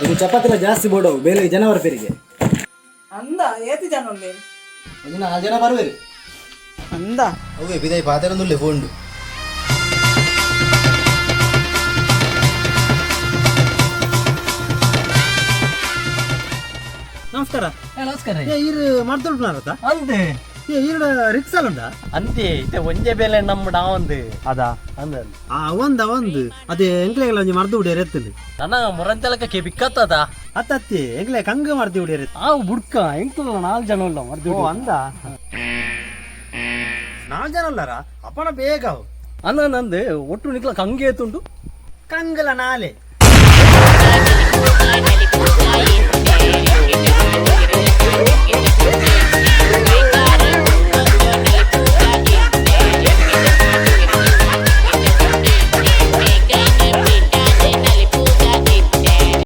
ಇದು ಚಪಾತಿಲ ಜಾಸ್ತಿ ಬೋಡವು ಬೇಲೆ ಜನವರ ಪೆರಿಗೆ. ಅಂದ ಏತಿ ಜನ ಉಲ್ಲೇರು? ಒಂಜಿ ನಾಲ್ ಜನ ಬರುವೆರು. ಅಂದ. ಅವೇ ಬಿದೈ ಪಾತೆರೊಂದುಲ್ಲೆ ಫೋನ್ಡು. ನಮಸ್ಕಾರ. ನಮಸ್ಕಾರ. ಏ ಇರು ಮರ್ದೊಳ್ಪುನಾರತ್ತ? ಅಂದೆ. ಏ ಇರುಡ ರಿಕ್ಸಾಲ್ ಉಂಡಾ? ಅಂತೆ, ಇತ್ತೆ ಒಂಜೆ ಬೇಲೆ ನಮ್ಮ ಡಾವಂದು. ಅದಾ? ಅಂದ. ಆ ಒಂದ ಒಂದು ಅದೇ ಎಂಕ್ಲೆಗಳ ಒಂಜಿ ಮರ್ದು ಉಡಿಯರ್ ಎತ್ತುಂಡು. ನನ್ನ ಮುರಂತಲಕ ಕೆ ಬಿಕ್ಕತ್ತದ. ಅತ್ತತ್ತಿ, ಎಂಕ್ಲೆ ಕಂಗ ಮರ್ದಿ ಉಡಿಯರ್. ಆ ಬುಡ್ಕ ಎಂಕುಲ ನಾಲ್ ಜನ ಉಲ್ಲ ಮರ್ದು. ಓ ಅಂದ, ನಾಲ್ ಜನ ಅಲ್ಲಾರ ಅಪ್ಪನ ಬೇಗ ಅವು. ಅನ್ನ ನಂದು ಒಟ್ಟು ನಿಕ್ಲ ಕಂಗೆ ಎತ್ತುಂಡು. ಕಂಗಲ ನಾಲೆ.